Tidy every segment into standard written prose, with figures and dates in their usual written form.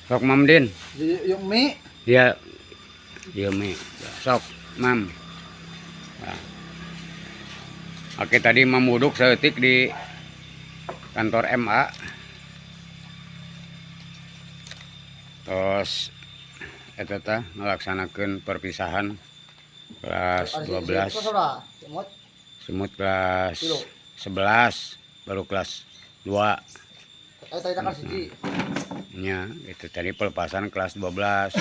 Sok Mam Din. Yuk mie. Iya. Iya mie. Sok Mam. Nah. Oke tadi Mam wuduk saeutik di kantor MA. Terus eta teh ngalaksanakeun perpisahan kelas 12. Semut kelas 11 baru kelas 2. Nya, itu tadi pelepasan kelas 12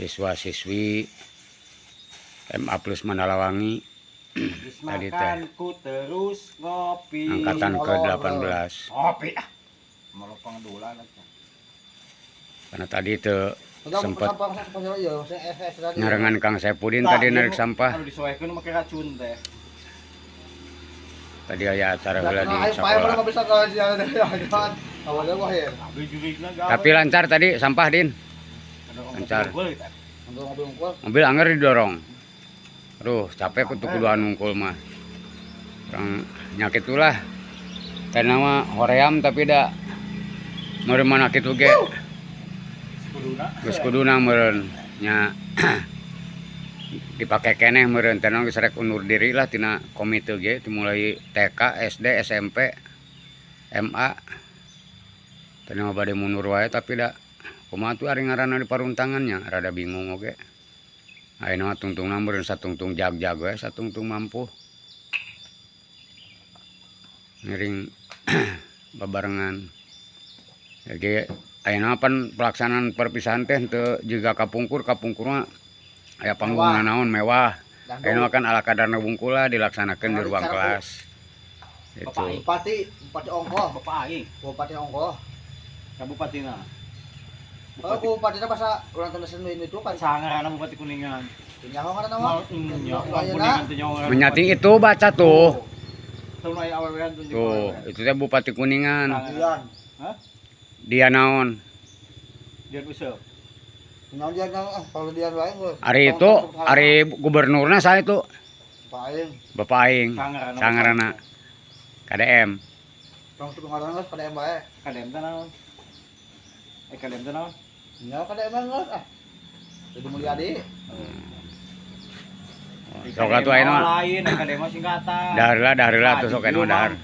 siswa-siswi MA Plus Mandalawangi. Tadi teh terus ngopi. Angkatan ke-18. Ngopi ah. Melopang dolan atuh. Karena tadi teu sempat nyarengan Kang Saipudin tadi narik sampah. Anu disoehkeun make racun teh. Tadi aya acara heula di sekolah. Tapi lancar tadi sampah Din. Lancar. Mobil angger didorong. Aduh, capek kutu kuduan nungkul mah. Orang nyakit ulah. Teh mah hoream tapi da meureun mana kitu ge. Geus kuduna meureun nya dipake keneh meureun teh geus rek undur diri lah tina komite ge dimulai TK, SD, SMP, MA. Teh mah bade mundur wae tapi da kumaha tuh ari ngaranna di paruntangannya rada bingung oge. Ayeuna mah tungtungna meureun satungtung jag-jag we satungtung mampu. Ngiring babarengan. Jadi ayeuna pan pelaksanaan perpisahan teh teu jiga kapungkur, kapungkur mah aya panggung naon mewah. Ayeuna kan ala kadarna wungkul lah dilaksanakeun di ruang kelas. Itu. Bupati, Bupati Ongkoh, Bapak aing. Bupati Ongkoh. Kabupatina. Oh, bupatina basa ulang tahun Senin itu kan. Sangarana Bupati Kuningan. Nyaho ngaranna mah. Kuningan teh nyaho ngaranna. Menyati itu baca tuh. Tahun aya awewean tuh. Tuh, itu teh Bupati Kuningan. Hah? Dia naon? Dian Usep. Naon dia naon? Kalau dia lain gua. Ari itu, ari gubernurna saya itu. Bapak aing. Bapak aing. Sangarana. KDM. Tong teu ngaranna KDM bae. KDM teh naon? KDM teh naon? Nya KDM geus ah. Dedi Mulyadi. Sok atuh ayeuna. Lain KDM mah singkatan. Dahar lah tuh sok anu dahar.